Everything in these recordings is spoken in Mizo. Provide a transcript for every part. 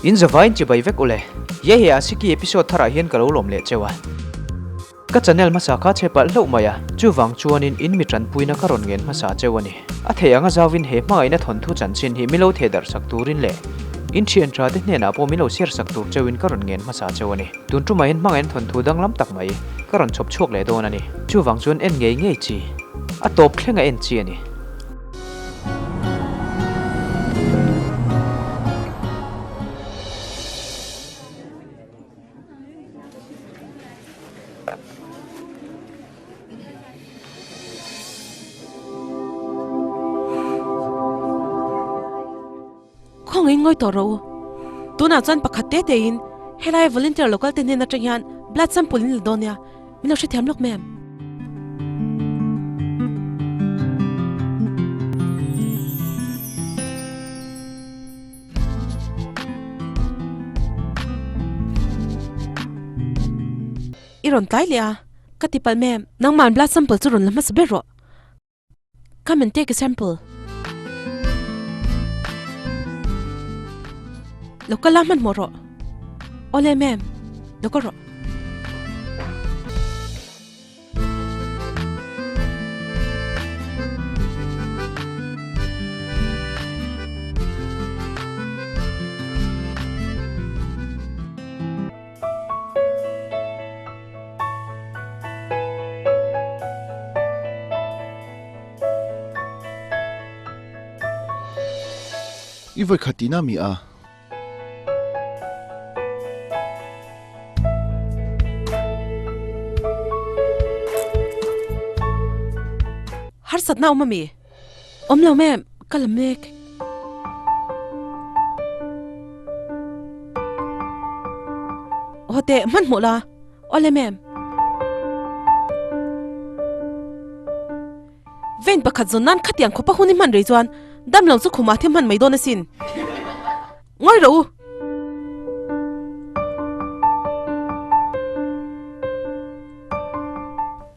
In zavaiin chibai vek ule. Ye he Asiki episode tharah hian ka lo lawm leh cheu a. Ka channel hmasa kha chhe palh hlauh mai a, chuvang chuanin in mi tanpuina ka rawn ngen hmasa cheu a ni. A theih anga zauin he hmangaihna thawnthu chanchin hi min lo theh darh sak turin leh in thian tha te hnenah pawh min lo share sak tur cheuin ka rawn ngen hmasa cheu a ni. Tun tumah hian hmangaihna thawnthu danglam tak mai ka rawn chhawp chhuak leh dawn a ni. Chuvang chuan en ngei ngei chi, a tawp thleng a en chi a ni. Khawngaih ngawi tawh rawh u. Tunah chuan pakhat te tein helai volunteer local te hnen atang hian blood sample in la dawn nia, min lo hrethiam lawk ma'am. I rawn tlai leh a, ka ti palh ma'am. Nangman blood sample chu rawn la hmasa ber rawh. Come and take a sample. Lo kal la hmanhmawh rawh. Awle ma'am, lo kal rawh. I vawi khat tihna mi a? Harsatna awm a mi? Awm lo ma'am, ka la mek. Aw teh, hmanhmawh la. Awle ma'am. Vein pakhat zawn nan khatiang khawpa hun i hman rei chuan damlo chu khumah thi hman mai dawn asin. Ngawi rawh u.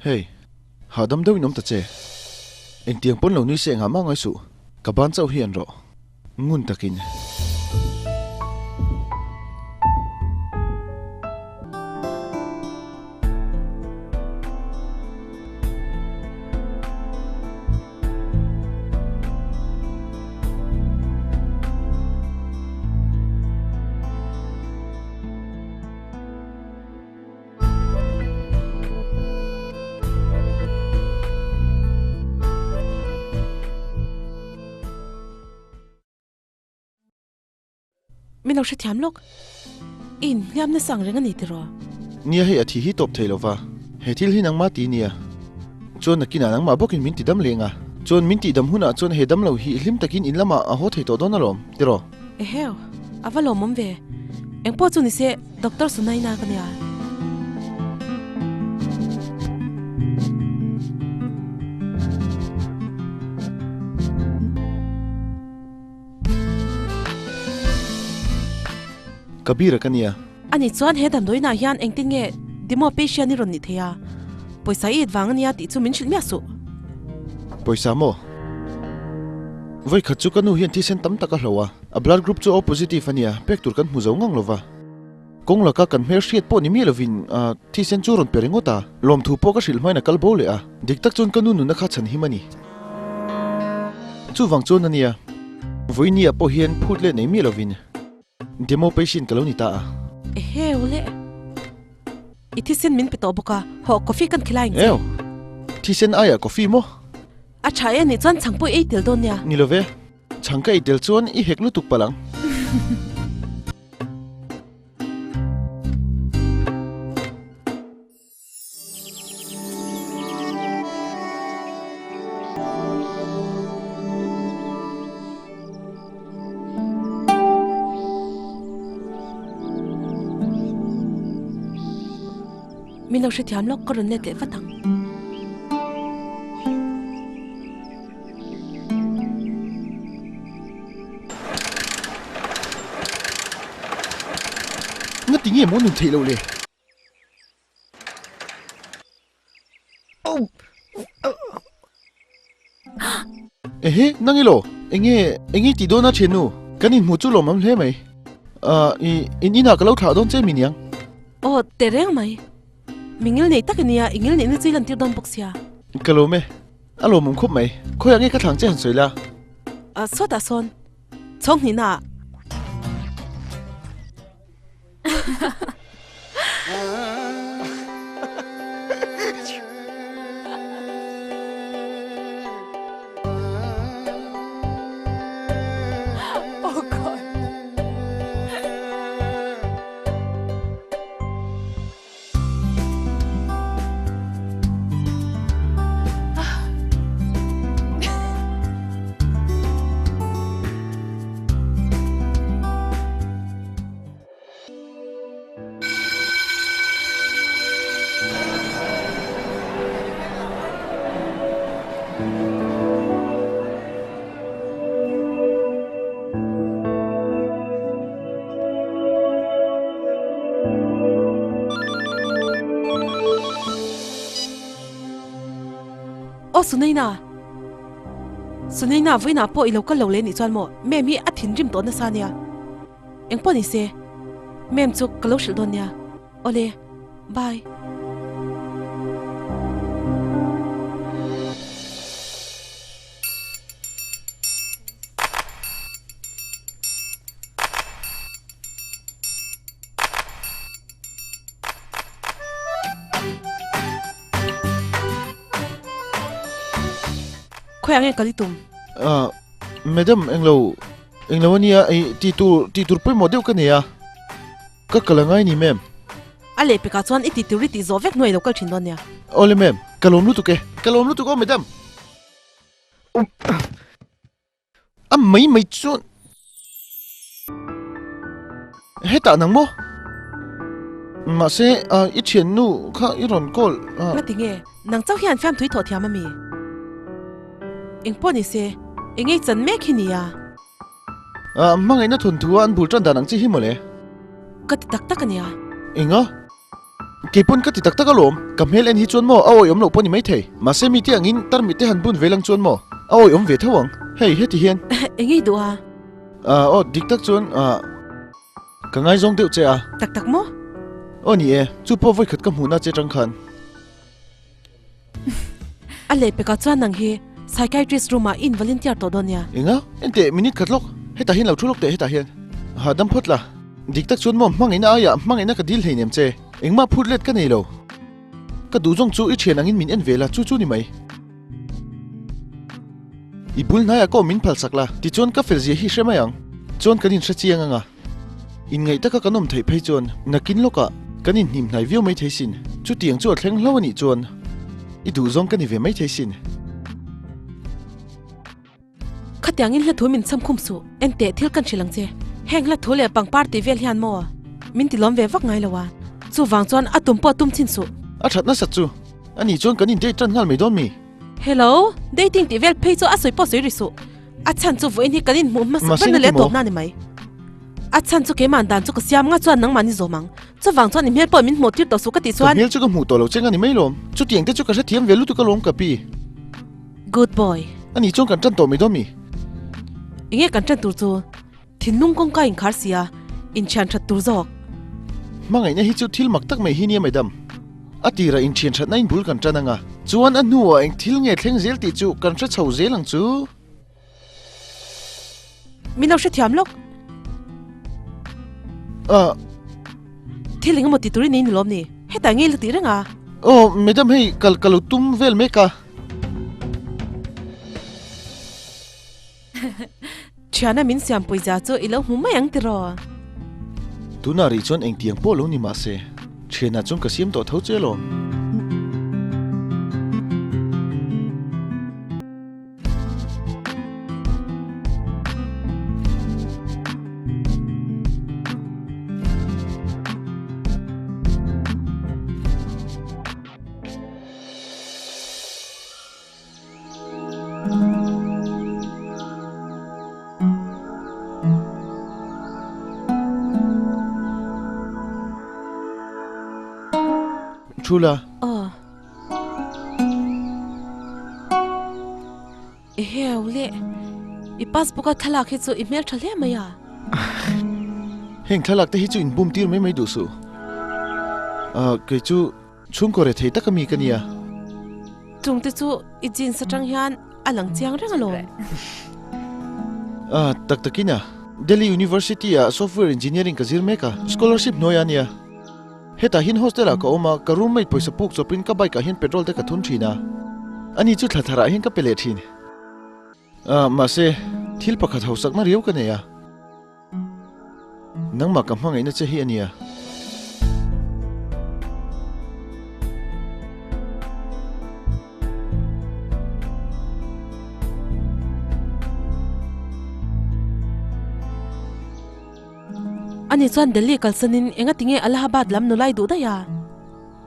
Hey, hahdam deuhin awm ta che. Engtiang pawn lo nui se engah mah ngai suh. Ka ban chauh hi an rawh. Ngun takin. Min lo hrethiam lawk. I inhliam nasa ang reng a ni tiraw? Nia hei a thi hi tawp thei lova, he thil hi nangmah ti nia. Chuan nakinah nangmah bawkin min ti dam leng a, chuan min tih dam hunah chuan he dam lo hi hlim takin in lamah a haw thei tawh dawn alawm, tiraw? Eheu, a va lawmawm ve. Engpawh chu nise Doctor Sunaina ka nia. Kabir-a ka nia. Ani chuan he damdawiinah hian engtin nge demo patient i rawn nih thei a? Pawisa i it vang ania tih chu min hrilh miah suh. Pawisa maw? Vawikhat chu ka nu hian thisen tam tak a hlo a, a blood group chu O positive ania, pek tur kan hmu zo ngang lova. Kawng laka kan hmel hriat pawh ni miah lovin thisen chu rawn pe ringawt a, lawmthu pawh ka hrilh hmain a kal bo leh a, dik tak chuan ka nu nuna kha chhan him a ni. Chuvang chuan ania, vawinia pawh hian phut leh nei miah lovin demo patient ka lo ni ta a. Eheu le, i thisen min pe tawh bawk a, hawh coffee kan khilai ang che. Eo, thisen aiah coffee maw? A tha e nih chuan chhang pawh i ei tel dawn nia. Ni love, chhang ka ei tel chuan i hek lutuk palh ang. Min lo hrethiam lawk ka rawn let leh vat ang. Nga ti nge maw nun theih loh le? Ehe, nang ilo? Enge, enge tih dawn a thiannu? Kan inhmuh chu lawmawm hle mai. Ah, i in inah ka lo thlah dawn che mi niang? Aw, teh reng mai. Mi ngil nei tak i nia, i ngil neihna chu i lantir dawn bawk sia. Ka lawm e. A lawmawm khawp mai. Khawiah nge ka thlang che han sawi la? Ah, sawtah sawn. Chhawng hnihna ah. Aw Sunaina Sunaina vawiinah pawh i lo kal lo leh nih chuan maw mem hi a thinrim tawh nasa nia engpawh ni se mem chu ka lo hrilh dawn nia awle bye. Khawiah nge kal i tum? Ah, madam englo, englo ania ei ti tur ti tur pawimawh deuh ka nei a, ka kal angai ni ma'am. A lehpekah chuan i ti tur i tih zawh vek hnuai lo kal thin dawn nia. Awle ma'am, ka lawm lutuk e, ka lawm lutuk aw madam. A mai mai chuan hetah nang maw? Mahse i thiannu kha i rawn call a. Nga tinge nang chauh hian fiamthui thawh thiam a mi? Engpawh ni se eng ei chan mek hi nia. Hmangaihna thawnthu a an bul tan dan ang chi hi mawle. Ka ti tak tak a nia. Enga? Keipawn ka ti tak tak alawm, ka hmel en hi chuan maw a awih awm loh pawh ni maithei. Mahse mite angin tarmit te han bun ve lang chuan maw a awih awm ve tho ang. Hei, heti hian. Eng ei duh a? Ah, aw, dik tak chuan ah, ka ngaizawng deuh che a. Tak tak maw? Aw ni e, chu pawh vawikhat ka hmuhna che tang khan. A lehpekah chuan nang hi psychiatrist room ah i in volunteer tawh dawn nia. Enga? Enteh, minute khat lawk. Hetah hian lo thu lawk teh hetah hian. Hahdam phawt la. Dik tak chuan maw hmangaihna aiah hmangaihna ka dil hleinem che. Engmah phut let ka nei lo. Ka duh zawng chu i thian angin min en ve la chu chu ni mai. I bul hnaiah ka awm min phalsak la tichuan ka fel zia hi hre mai ang. Chuan kan inhre chiang anga. Inngaih taka kan awm theih phei chuan nakin lawkah kan inhnim hnai viau mai thei sin. Chutiang chu a thleng hlo a nih chuan i duh zawng ka ni ve mai thei sin. Khatiangin hla thu min cham khum suh. Enteh thil kan hrilh ang che. Heng hla thu leh pangpar tih vel hian maw min ti lawm ve vak ngai lo a. Chuvang chuan a tum pawh tum chhin suh. A that nasat chu. Ani chuan kan in date tan nghal mai dawn mi? Hello, dating tih vel phei chu a sawi pawh sawi ri suh. A chhan chu vawiin hi kan inhmuh hmasa ber na leh tawpna a ni mai. A chhan chu keimah dan chu ka siam nga chuan nangmah ni zawm ang. Chuvang chuan i hmel pawh min hmuh tir tawh suh ka tih chuan. Ka hmel chu ka hmuh tawh lo cheng a ni mai lawm. Chutiang te chu ka hrethiam ve lutuk alawm ka pi. Good boy. Ani chuan kan tan tawh mai dawn mi? Enge kan tan tur chu? Thinlung kawngka inkhar sia, inthian that tur zawk. Hmangaihna hi chu thil mak tak mai hi nia madam. A tirah inthian thatna in bul kan tan anga, chuan a hnuah eng thil nge thleng zel tih chu kan hre chho zel ang chu. Min lo hrethiam lawk. Ah. Thil engemaw ti turin i ni lawm ni? Hetah ngei la tih reng a. Aw, madam hei kal ka lo tum vel mek a. Thiana min siampui zia chu i lo hmu mai ang tiraw? Tunah rih chuan engtiang pawh lo ni mahse, thianah chuan ka siam tawh tho che alawm. Thula. Aw. Eheu le. I passbook a thlalak hi chu i hmel tha hle mai a. Heng thlalak te hi chu inbum tir mai mai duh suh. Ah, kei chu chhungkaw rethei taka mi ka nia. Chung te chu i jeans atang hian a lang chiang reng alawm. Ah, tak takin a. Delhi University ah software engineering ka zir mek a, scholarship hnuai a nia. Hetah hian hostel ah ka awm a, ka roommate pawisa puk chawpin ka bike ah hian petrol te ka thun thin a. Ani chu thla tharah hian ka pe leh thin. Ah, mahse, thil pakhat hausakna riau ka nei a. Nangmah ka hmangaihna che hi a nia. Ani chuan Delhi kalsanin engatinge Allahabad lam nulai duh daih a?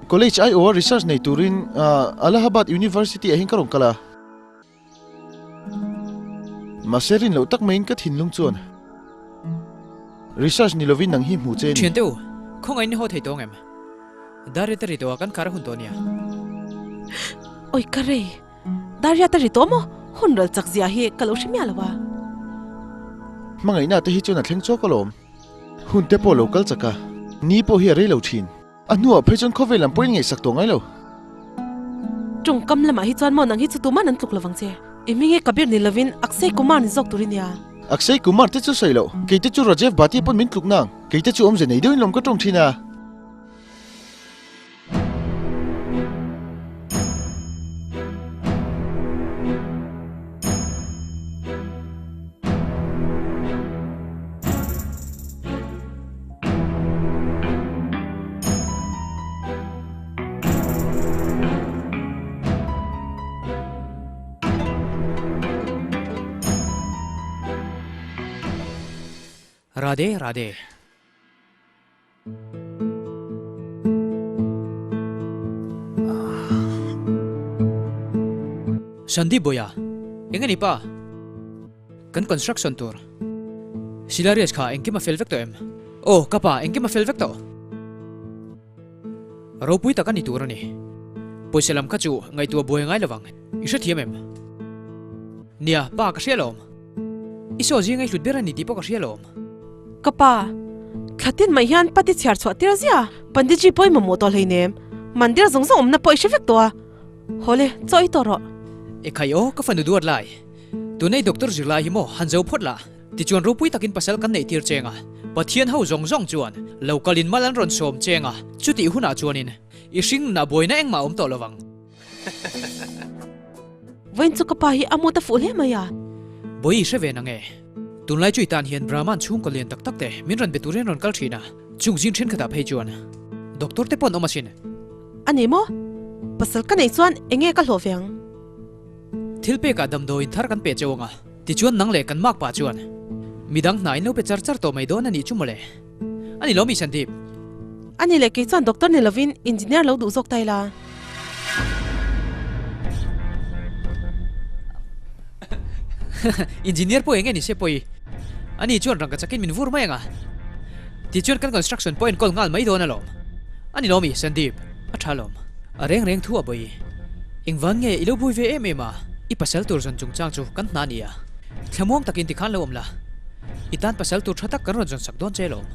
College aiawha research nei turin Allahabad University ah hian ka rawn kal a. Mahse rin loh tak maiin ka thinlung chuan research ni lovin nang hi hmu che a ni. Thiante u, khawngaih ni haw thei tawng em? Daria te ri tawh a kan kar a hun tawh nia. Oi ka rei, Daria te ri tawh maw? Hun ral chak zia hi ka lo hre miah lo a. Hmangaihna te hi chuan a thleng chawk alawm. Hun te pawh lo kal chak a, ni pawh hi a rei lo thin. A hnuah phei chuan khawvel lam pawhin ngaihsak tawh ngai lo. Tawngkam lamah hi chuan maw nang hi chu tuman an tluk lovang che. I hming hi Kabir ni lovin Akshay Kumar ni zawk tur i nia. Akshay Kumar te chu sawi loh, kei te chu Rajeev Bhatia pawn min tluk nang. Kei te chu awmze nei deuhin lawm ka tawng thin a. Radhe Radhe. Sandeep Boya, eng a ni pa? Kan construction tur Silarius kha engkim a fel vek tawh em? Aw, ka pa, engkim a fel vek tawh. Ropui tak a ni tur a ni. Pawisa lam kha chu ngaihtuah buai ngai lovang, i hrethiam em? Nia, pa ka hria lawm. I saw zinga i hlut ber a ni tih pawh ka hria lawm. Ka pa, thla tin mai hian pati chhiar chhuah tir zia, Panditji pawh i mamawh tawh hleinem. Mandir zawng zawng awmna pawh i hre vek tawh a. Haw le, chaw i tawh rawh. Ekhai aw, ka fanu duat lai. Tunei doctor zirlai hi maw han zo phawt lah. Tichuan ropui takin pasal kan neih tir cheng a, Pathian ho zawng zawng chuan lo kalin mal an rawn sawm cheng a, chutih hunah chuanin i hring nunah buaina engmah a awm tawh lovang. Vawiin chu ka pa hi a mut a fuh hle mai a. Bawi i hre ve nang e. Tunlai chu i tan hian Brahman chhungkaw lian tak tak te min rawn be turin rawn kal thin a, chung zing thenkhatah phei chuan doctor te pawh an awm asin. A ni maw? Pasal ka neih chuan eng nge ka hlawh ve ang? Thil pekah damdawiin thar kan pe cheu ang a, tichuan nang leh kan mak pah chuan midang hna in lo pe char char tawh mai dawn a nih chu mawle. A ni lo mi Sandeep? A ni leh kei chuan doctor ni lovin engineer lo duh zawk ta ila. Engineer pawh eng nge ni se pawi? A ni chuan rangka chakin min vur mai ang a, tichuan kan construction pawh enkawl nghal mai dawn alawm. A ni lo mi Sandeep? A tha alawm. A reng reng thu a bawi. Engvan nge i lo bui ve em em a? I pasal tur zawn chungchang chu kan hna a ni a. Thlamuang takin tikhan lo awm la. I tan pasal tur tha tak kan rawn zawn sak dawn che alawm.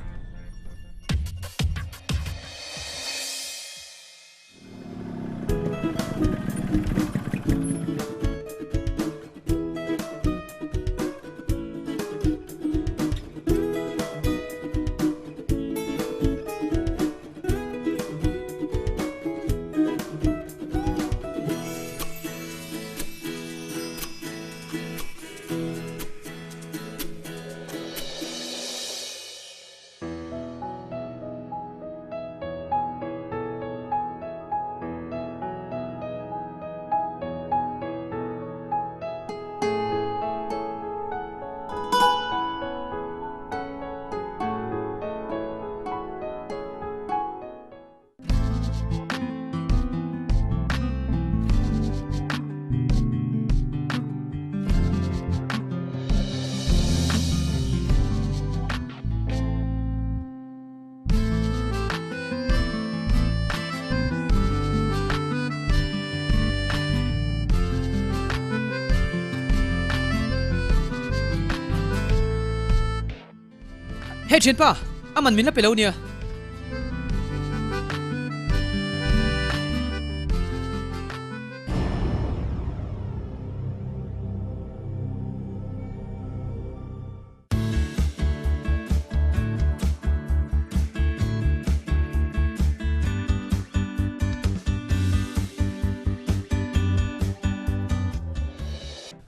Hey thianpa! A man min la pe lo nia.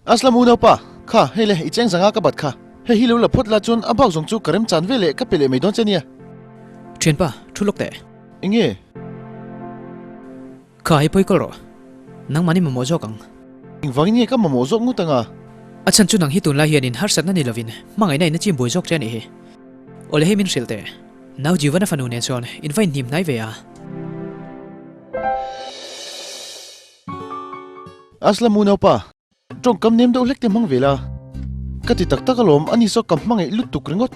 Aslam unaupa, kha hei le i cheng zanga ka bat kha. Hei hi lo la phawt la chuan a bak zawng chu ka remchan ve leh ka pe leh mai dawn che nia. Thianpa, thu lawk teh. Enge? Kha hei pawi kawl rawh. Nangmahni mamawh zawk ang. Engvangin nge ka mamawh zawk ngut anga? A chhan chu nang hi tunlai hianin harsatna ni lovin hmangaihna in a chim buai zawk che a nih hi. Awle hei min hrilh teh. Nau Jivana fanu nen chuan in va inhnim hnai ve a. Aslam unaupa, tawngkam nem deuh hlek te hmang ve la. Ka ti tak tak alawm, ani saw ka hmangaih lut tuk ringawt.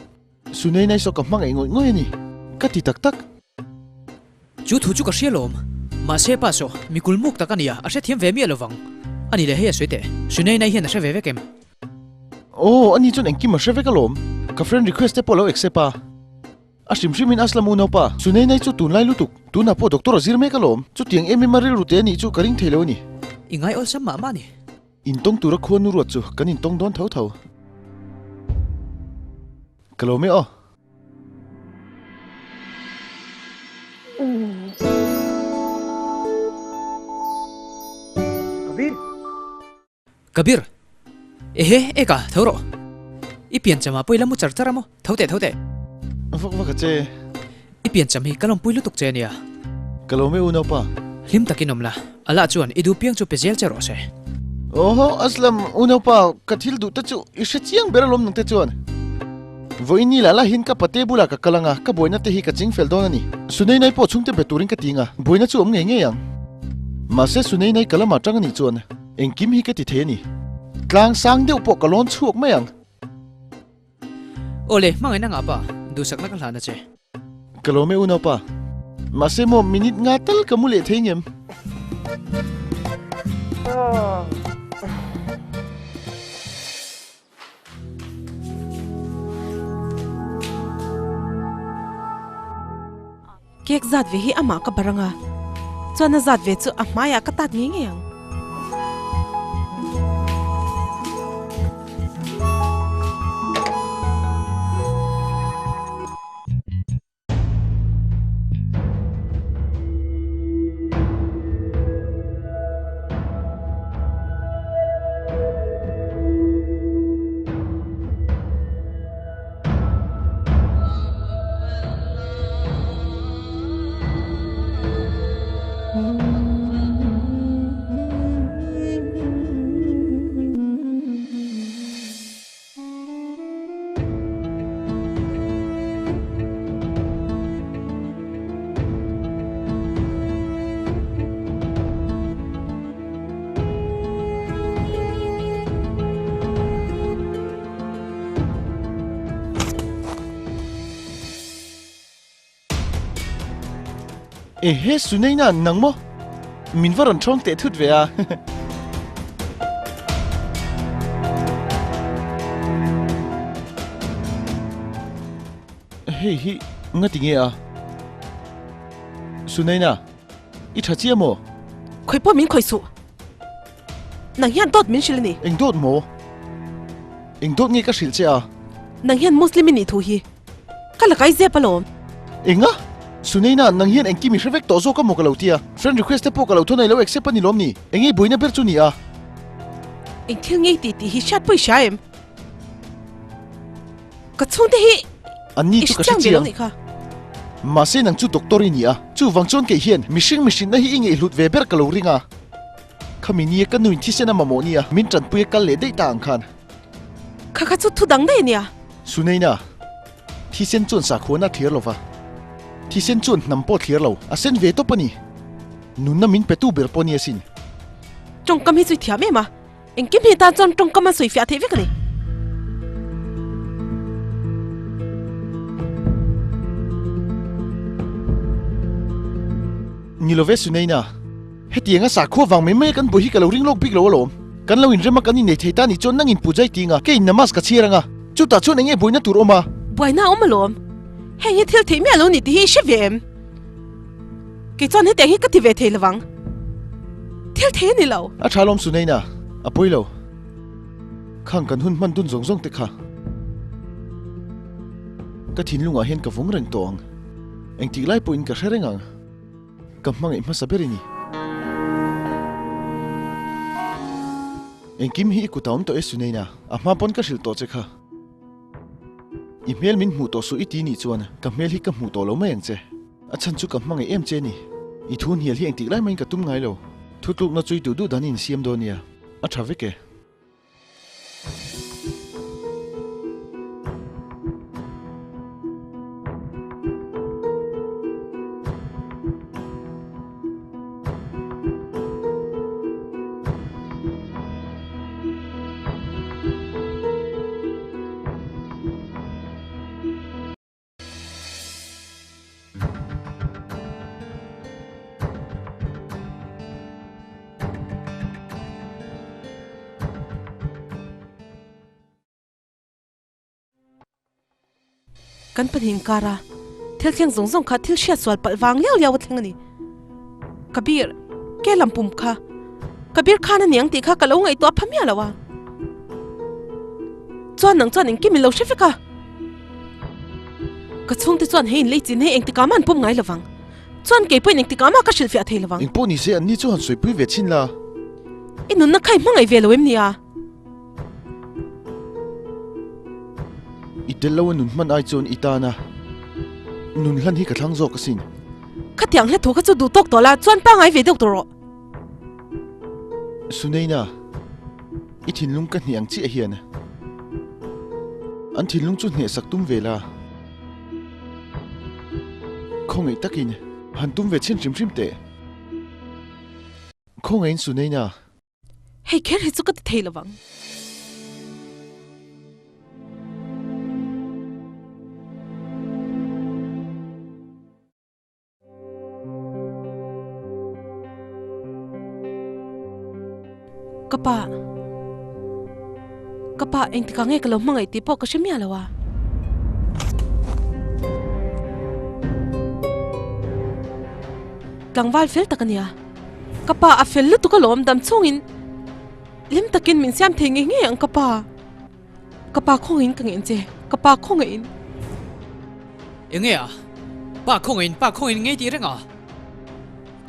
Sunei nai saw ka hmangaih ngawih ngawih a ni. Ka ti tak tak. Chu thu chu ka hria lawm. Mahse pa saw, mi kulmuk tak a nia, a hrethiam ve miah lovang. Ani leh hei a sawi teh, Sunei nai hian a hre ve vek em? Aw, ani chuan engkim a hre vek alawm. Ka friend request te pawh a lo accept a. A hrim hrimin Aslam unaupa, Sunei nai chu tunlai lutuk, tunah pawh doctor a zir mek alawm, chutiang em em a rilru te anih chu ka ring thei lo a ni. I ngai awlsam mah mah a ni. Intawng tura khuanu ruat chu kan intawng dawn tho tho. Ka lo meh aw. Kabir! Kabir! Ehe, eka, tho rawh. I piancham ah pawh i la mu char char a maw? Tho teh, tho teh. Vak vak a che. I piancham hi ka lawmpui lutuk che ania. Ka lo meh unaupa. Hlim takin awm la, Allah chuan i duh piang chu pe zel che rawh se. Awhaw, Aslam, unaupa, ka thil duh te chu i hre chiang ber alawm nang te chuan. Vawiin ni lah lahin ka pate bulah ka kal anga, ka buaina te hi ka ching fel dawn a ni. Suneinai pawh chhungte be turin ka ti anga, buaina chu awm ngei ngei ang. Mahse Suneinai ka lamah tang a nih chuan engkim hi ka ti thei a ni. Tlang sang deuh pawh ka lawn chhuak mai ang. Awle, hmangaihna ngah pa, duhsakna ka hlan a che. Ka lawm e unaupa. Mahse maw minute nga tal ka mu leh thei ngem? Cake zat ve hi amah ka bar anga, chuan a zat ve chu a hmaiah ka tat ngei ngei ang. Ehe Sunaina nang maw? Min va rawn thawng teh thut ve a. Hei hi nga ti nge a? Sunaina, i tha chiah maw? Khawi pawh min khawih suh. Nang hian dawt min hrilh a ni. Eng dawt maw? Eng dawt nge ka hrilh che a? Nang hian Muslim i nih thu hi ka la kai zep alawm. Enga? Sunaina, nang hian engkim i hre vek tawh zawk a maw ka lo ti a? Friend request te pawh ka lo thawn a i lo accept a ni lawm ni? Eng nge buaina ber chu ni a? Eng thil ngei tih tih hi hriat pawh i hria em? Ka chhungte hi Anni chu ka hre chiang. Mahse nang chu doctor i ni a, chuvang chuan kei hian mihring mihrinna hi i ngaihhlut ve ber ka lo ring a. Khami nia ka nuin thisen a mamawh nia min tanpui a kal leh daih ta ang khan. Kha kha chu thu dang daih a nia. Sunaina, thisen chuan sakhuana a thlir lo va, thisen chuan hnam pawh a thlir lo, a sen ve tawp a ni. Nunna min petu ber pawh a ni asin. Tawngkam hi chu i thiam em a, Engkim hi tan chuan tawngkam a sawifiah theih vek a ni. Ni lo ve Sunaina, hetiang a sakhua vang mai mai a kan buai hi ka lo ring lawk bik lo alawm. Kan lo inrem a kan innei thei ta nih chuan nangin pujai ti anga keiin namaz ka chhiar anga, chutah chuan enge buaina tur awm a? Buaina a awm alawm. Heng hi thil theih miah lo ni tih hi i hre ve em? Kei chuan hetiang hi ka ti ve thei lovang. Thil thei a ni lo. A tha lawm Sunaina, a pawi lo. Khang kan hun hman dun zawng zawng te kha ka thinlungah hian ka vawng reng tawh ang. Engtik lai pawhin ka hre reng ang. Ka hmangaih hmasa ber i ni. Engkim hi i kut a awm tawh e Sunaina, a hma pawn ka hrilh tawh che kha. I hmel min hmuh tawh suh i ti nih chuan ka hmel hi ka hmuh tawh lo mai ang che. A chhan chu ka hmangaih em che ni. I thu hnial hi engtik lai mahin ka tum ngai lo. Thutlukna chu i duh duh dan i insiam dawn nia. A tha vek e. Kan pahnih inkar a, thil thleng zawng zawng kha thil hriat sual palh vang liau liau a thleng a ni. Kabir, ke lam pum kha Kabir khan a ni ang tih kha ka lo ngaihtuah pha miah lo a. Chuan nang chuan engkim i lo hre vek a. Ka chhungte chuan hei in lei chin hei engtikah mah an pawm ngai lovang. Chuan kei pawhin engtikah mah ka hrilhfiah thei lovang. Engpawh ni se anni chu han sawipui ve chhin la. I nunna kha i hmangaih ve lo em nia? I tel lo a nun hman ai chuan i tan a nun hlan hi ka thlang zawk asin. Khatiang hla thu kha chu duh tawk tawh la, chuan pangai ve deuh tawh rawh. Suneina, i thinlung ka hneh ang chiah hian an thinlung chu hnehsak tum ve la. Khawngaih takin han tum ve chhin hrim hrim teh. Khawngaihin Suneina. Hei kher hi chu ka ti thei lovang. Ka pa, ka pa engtikah nge ka lo hmangaih tih pawh ka hre miah lo a. Tlangval fel tak a nia. Ka pa a fel lutuk alawm dam chungin hlim takin min siam thei ngei ngei ang ka pa. Ka pa khawngaihin ka ngen che, ka pa khawngaihin. Enge a? Pa khawngaihin, pa khawngaihin ngei tih reng a?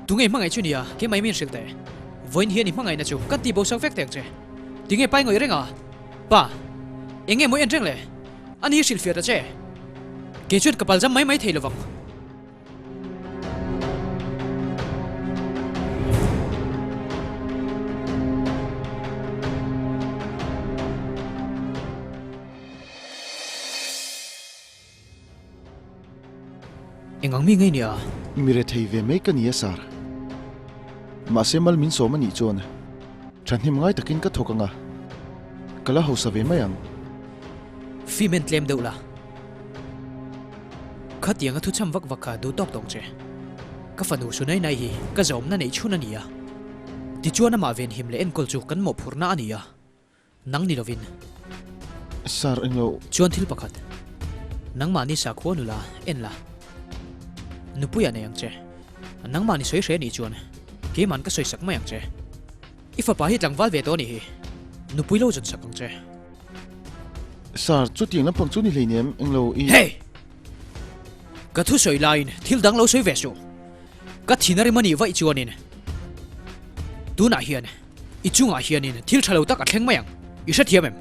Tunge hmangaih chu nia, keimah min hrilh teh. Vawiin hian i hmangaihna chu kan tih bosak vek teh ang che. Tinge pai ngawih reng a? Pa, enge mawi en reng le? Ani hrilhfiah ta che. Kei chuan ka palzam mai mai thei lovang. Eng ang mi ngei nia? Mi rethei ve mai ka ni a sir. Mahse mal min sawm a nih chuan thahnem ngai takin ka thawk ang a, ka la hausa ve mai ang. Fim en tlem deuh la. Khatianga thu cham vak vak kha duh tawk tawk che. Ka fanu Sunai Nai hi ka zawmna neih chhun a ni a. Tichuan amah venhim leh enkawl chu kan mawhphurhna a ni a. Nang ni lovin. Sir englo. Chuan thil pakhat. Nangmahni sakhua nula en la. Nupui a nei ang che. Nangmahni sawi hre nih chuan keiman ka sawi sak mai ang che. I fapa hi tlangval ve tawh a nih hi. Nupui lo zawn sak ang che. Sir, chutiang lampang chu ni hleinem, englo i. Hey! Ka thusawi laiin thil dang lo sawi ve suh. Ka thin a rim a nih vaih chuanin tunah hian i chungah hianin thil tha lo tak a thleng mai ang, i hrethiam em?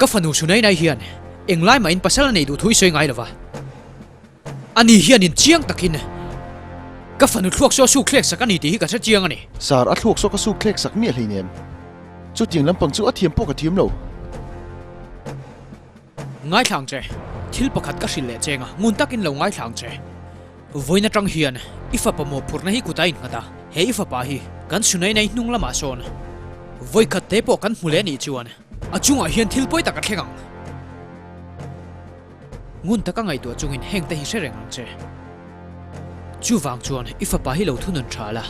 Ka fanu Sunainai hian englai mahin pasal a nei duh thu i sawi ngai lo va. Ani hianin chiang takin ka fanu thluak saw a suk thlek sak a ni tih hi ka hre chiang a ni. Sir, a thluak saw ka suk thlek sak miah hleinem. Chutiang lampang chu a thiam pawh ka thiam lo. Ngaithla ang che, thil pakhat ka hrilh leh cheng a, ngun takin lo ngaithla ang che. Vawiin atang hian i fapa mawhphurhna hi kut a innghat a, he i fapa hi kan Sunainai hnung lamah sawn vawikhat te pawh kan hmu leh anih chuan a chungah hian thil pawi tak a thleng ang. Ngun taka ngaihtuah chungin heng te hi hre reng ang che. Chuvang chuan i fapa hi lo thunun tha la.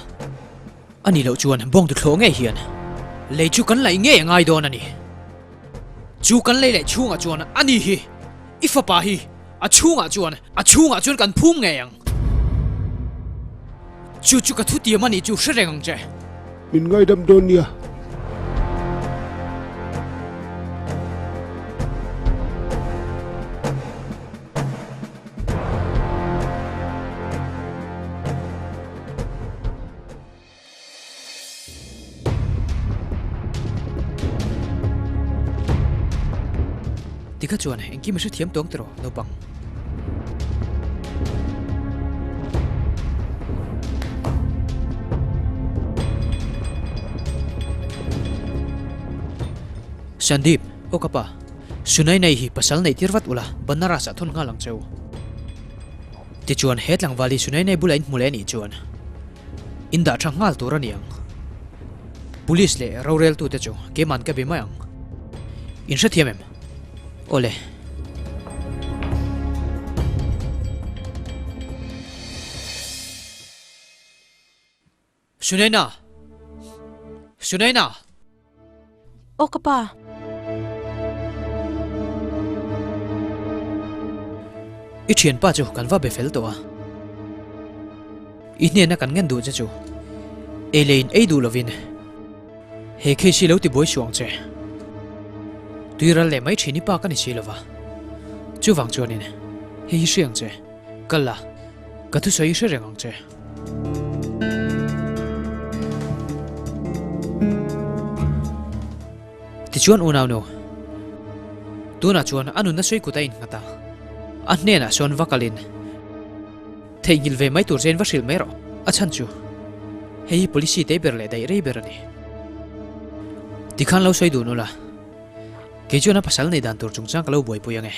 A nih loh chuan bawng tuthlawh ngei hian lei chu kan laih ngei a ngai dawn a ni. Chu kan lei leh chhungah chuan a ni hi i fapa hi a chhungah chuan a chhungah chuan kan phum ngei ang. Chu chu ka thutiam a nih chu hre reng ang che. Min ngaidam dawn nia. Tikha chuan engkim i hrethiam tawng tiraw naupang? Sandeep, aw ka pa, Sunai nei hi pasal neih tir vat ula, Banaras ah thawn nghal ang che u. Tichuan he tlangval hi Sunai nei bulah in hmu leh anih chuan in dah tha nghal tur a ni ang. Police leh roreltute chu keiman ka be mai ang. In hrethiam em? Awle. Sunaina! Sunaina! Aw ka pa. I thianpa chu kan va be fel tawh a. I hnena kan ngen duh che chu ei leh in ei duh lovin he case hi lo ti buai suh ang che. Tuiral leh mai thin i pa ka ni si lova. Chuvang chuanin hei hi hria ang che. Kal la, ka thusawi hi hre reng ang che. Tichuan unaunu, tunah chuan a nunna sawi kut a innghat a, a hnenah sawn va kalin theihnghilh ve mai tur chein va hrilh mai rawh, a chhan chu hei hi policy te ber leh daih rei ber a ni. Tikhan lo sawi dun ula, kei chuan a pasal nei dan tur chungchang ka lo buaipui ange.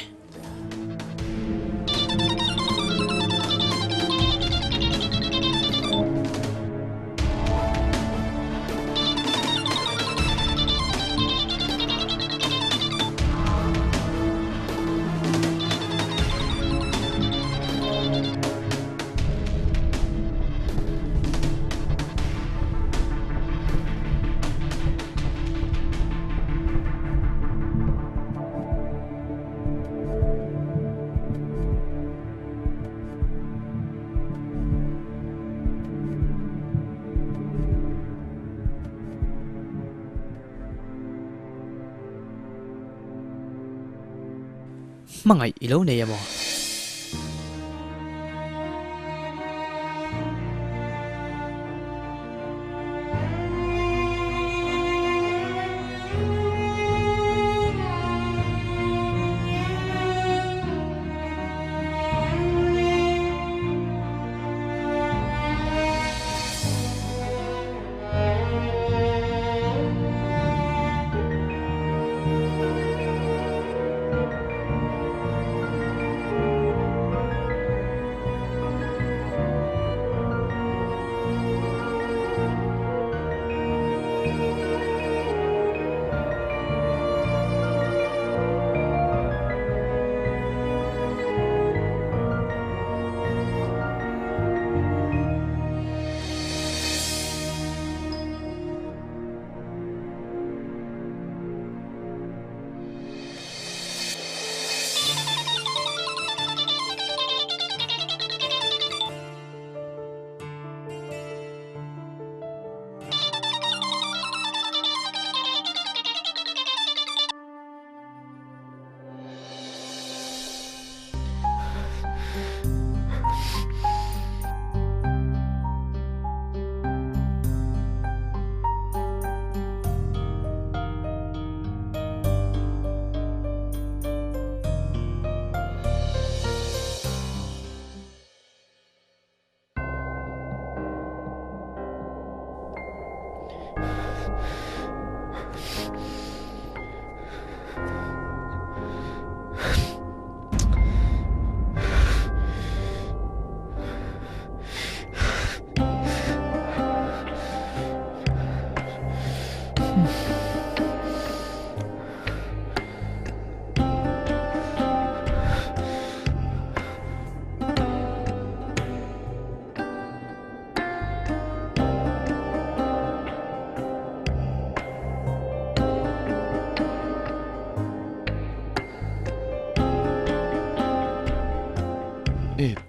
Hmangaih i lo nei emaw?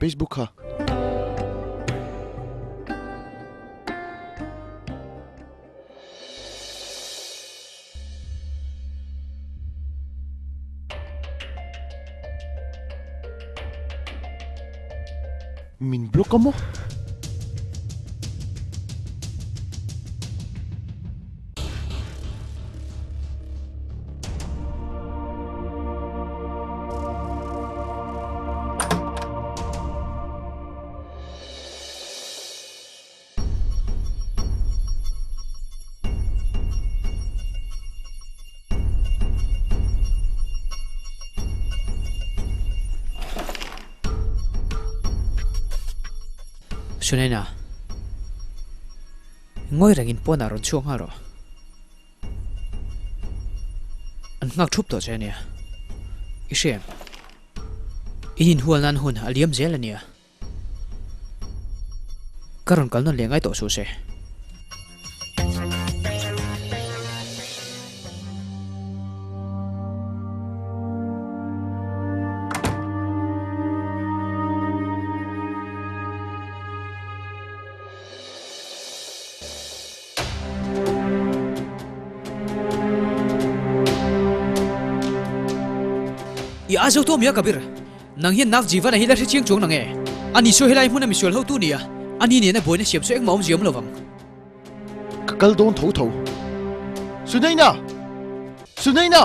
Facebook kha. Min block a maw? Sunaina, ngawi rengin pawnah rawn chhuak nghal rawh. An nghak thup tawh che a nia. I hria em? In inhual nan hun a liam zel a nia. Ka rawn kal nawn leh ngai tawh suh se. I a zo tawh mi a Kabir. Nang hian Nav Jeevan-a hi la hre chiang chuang nang e. Ani sawi helai hmuna misual hotu nia, ani nena buaina siam chu engmah awmzia awm lovang. Ka kal dawn tho tho. Sunaina! Sunaina!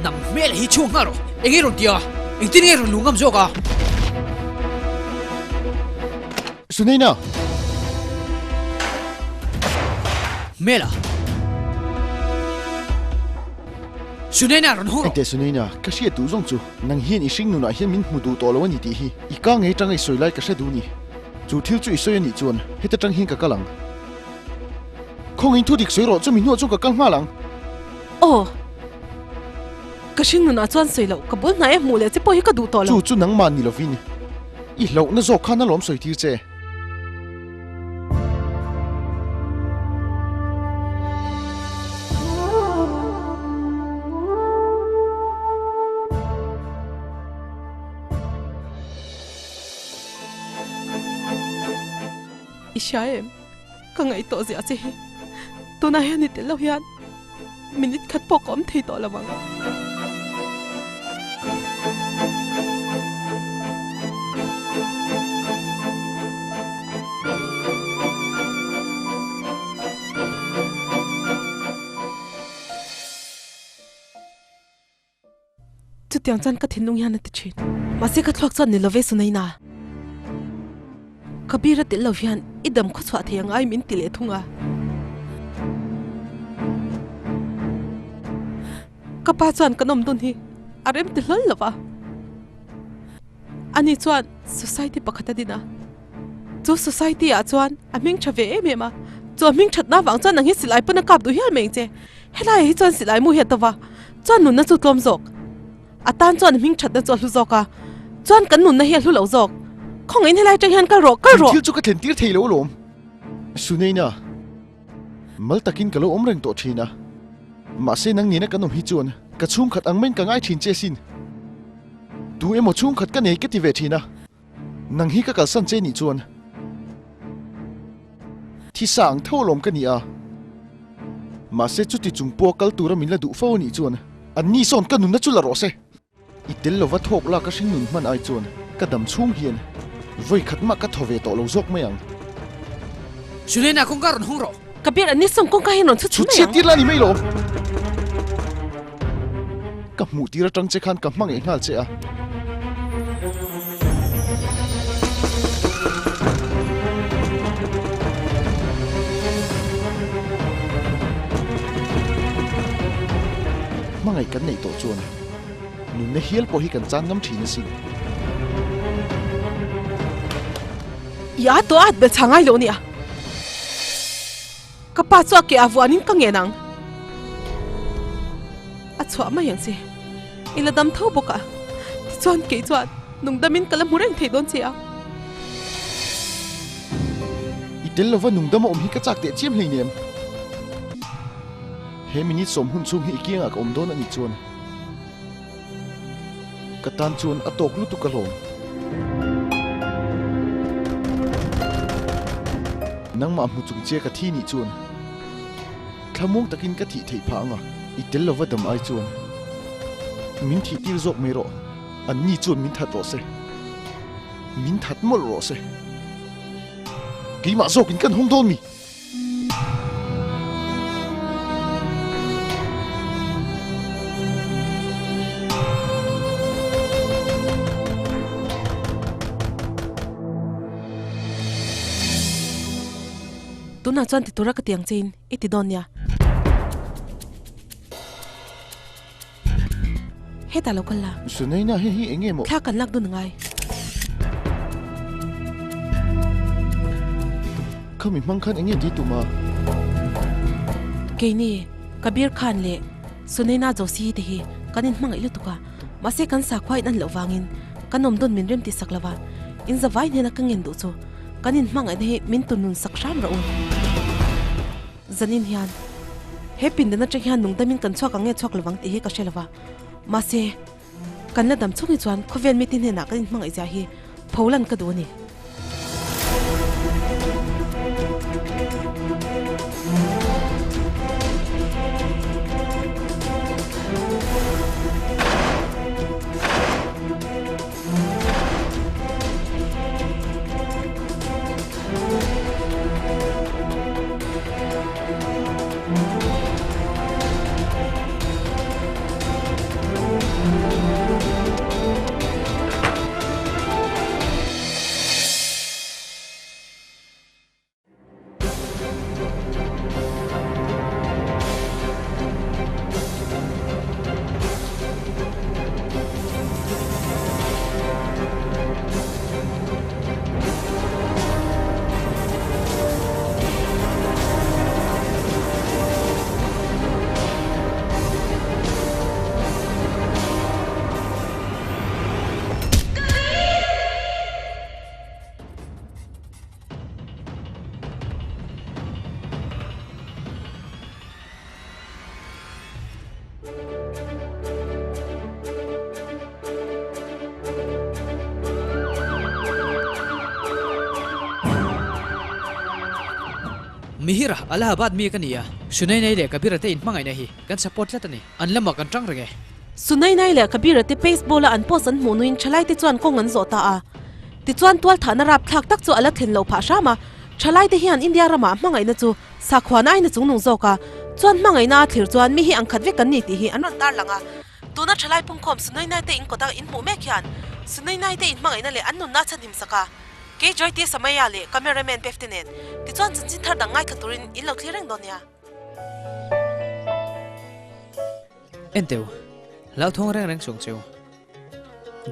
Nang hmel hi chhuak nghal rawh. Eng nge rawn ti a? Engtin nge rawn luh ngam zawk a? Sunaina! Hmela! Sunaina rawn hawng rawh! Engteh Sunaina, ka hriat duh zawng chu nang hian i hring nunah hian min hmu duh tawh lo a ni tih hi i ka ngei tanga i sawi lai ka hre duh ni. Chu thil chu i sawi a nih chuan heta tang hian ka kal ang. Khawngin thu dik sawi rawh chu mi hnuah chuan ka kal nghal ang. Aw. Ka hring nunah chuan sawi loh ka bul hnai a hmuh leh che pawh hi ka duh tawh lo. Chu chu nangmah ni lovin i hlauhna zawk khan alawm sawi tir che. I hria em? Ka ngaihtuah ziah che hi. Tunah hian i tel lo hian minute khat pawh ka awm thei tawh lo ang. Chutiang chuan ka thinlung hian a ti thin. Mahse ka thluak chuan ni love Sunaina. Kabir a tel lo hian i dam khaw chhuah thei ang ai min ti leh thung a. Ka pa chuan kan awm dun hi a rem ti hlawl lo va. Ani chuan society pakhat a din a. Chu society ah chuan a hming tha ve em em a. Chu a hming thatna avang chuan nang hi silai pawn a kap duh hial mai ang che. Helaiah hi chuan silai mu hi a to va, chuan nunna chu tlawm zawk. A tan chuan a hming thatna chu a hlu zawk a, chuan kan nunna hi a hlu lo zawk. Khawngaihin helai atang hian kal rawh, kal rawh! Thil chu ka thlen tir thei lo alawm. Sunaina, mal takin ka lo awm reng tawh thin a. Mahse nang nena kan awm hi chuan ka chhungkhat ang maiin ka ngai thin che sin. Tu emaw chhungkhat ka nei ka ti ve thin a. Nang hi ka kalsan che nih chuan thisa ang tho alawm ka ni a, mahse chuti chung pawha kal tura min la duh fo anih chuan an ni sawn ka nunna chu la rawh se. I tel lova thawk lak a hring nun hman ai chuan ka dam chhung hian vawi khat mah ka thaw ve tawh lo zawk mai ang. Sulena kawngka rawn hawng rawh. Ka biak an ni sawn kawngka hian rawn chhu chhu mai ang. Chhu chhiat tir la ni mai lawm. Ka hmuh tir atang che khan ka hmangaih nghal che a. Hmangaih kan neih tawh chuan nunna hial pawh hi kan chan ngam thin asin. I a tawh a belchha ngai lo nia. Ka pa chu a ke ah vuanin ka ngen ang. A chhuah mai ang che. I la dam tho bawk a. Tichuan kei chuan nungdamin ka la hmu reng thei dawn che a. I tel lova nungdam a awm hi ka chak teh chiam hleinem. He minute sawm hun chhung hi i kiangah ka awm dawn a nih chuan. Ka tan chuan a tawk lutuk alawm. Nangmah hmu chung che ka thi nih chuan thlamuang takin ka thih theih phah ang a, i tel lova dam ai chuan min thih tir zawk mai rawh. Anni chuan min that rawh se. Min that mawlh rawh se. Keimah zawkin kan hawng dawn mi? Tunah chuan ti tura ka tiang chein i ti dawn nia. Hetah lo kal la. Sunaina hei hi eng nge maw? Thla kan lak dun angai. Khami hmang khan eng nge ti tum a? Keini, Kabir Khan leh Sunaina Joshi te hi kan inhmangaih lutuk a, mahse kan sakhua in an loh vangin kan awm dun min rem tih sak lo va, in zavai hnena ka ngen duh chu kan inhmangaihna hi min tunun sak hram rawh u. Zanin hian he pindan atang hian nungdamin kan chhuak ang nge chhuak lovang tih hi ka hre lova, mahse kan la dam chhung hi chuan khawvel mite hnenah kan inhmangaih zia hi pholan ka duh a ni. Mihira, Allahabad mi ka ni a, Sunainai leh Kabira te inhmangaihna hi kan support tlat a ni. An lamah kan tang reng e. Sunainai leh Kabira te pace ball-a an post an hmuh nuin thalaite chuan kawng an zawh ta a. Tichuan tualthahna rapthlak tak chu a la thlen loh phah hram a, thalaite hian India ramah hmangaihna chu Sakhuan aina chungnung zawk a, chuan hmangaihna a thlir chuan mi hi ang khat vek kan ni tih hi an rawn tarlang a. Tuna thalai pungkhawm Sunainai te in kawta in hmuh mek hian Sunainai te in hmangaihna leh an nunna a chhanhim sak a. Kei Joyte Samaya leh cameraman Pef te nen tichuan chanchin thar dang ngaithla turin in lo thlir reng dawn nia. Enteu, hlauthawng reng reng chung cheu.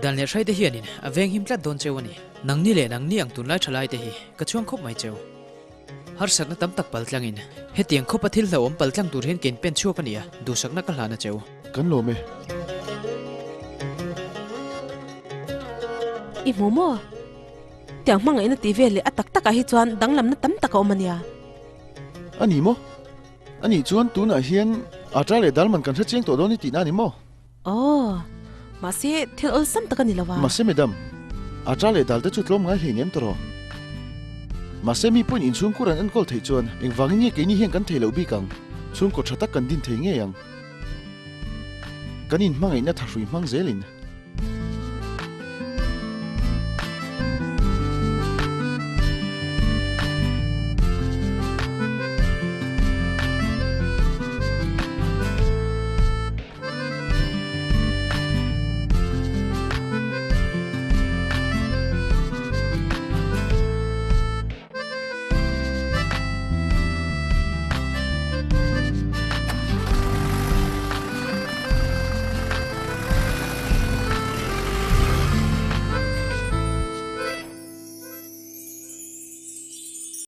Dan leh hraite hianin a veng him tlat dawn cheu a ni. Nangni leh nangni ang tunlai thalai te hi ka chhuang khawp mai cheu. Harsatna tam tak pal tlangin hetiang khawpa thil hlauhawm pal tlang tur hian kein pen chhuak a ni a, duhsakna ka hlan a cheu. Kan lawm e. I hmu maw? Tiang hmangaihna tih vel leh a tak takah hi chuan danglamna tam tak a awm a nia. A ni maw? A nih chuan tunah hian Atra leh Dalman kan hre chiang tawh dawn i tihna a ni maw? Aw, mahse thil awlsam tak a ni lo a. Mahse madam, a cha leh dal te chu tlawm ngai hleinem tawh rawh. Mahse mi pawhin inchhungkur an enkawl theih chuan engvangin nge keini hian kan thei loh bik ang? Chhungkaw tha tak kan din thei ngei ang. Kan inhmangaihna thahrui hmang zelin.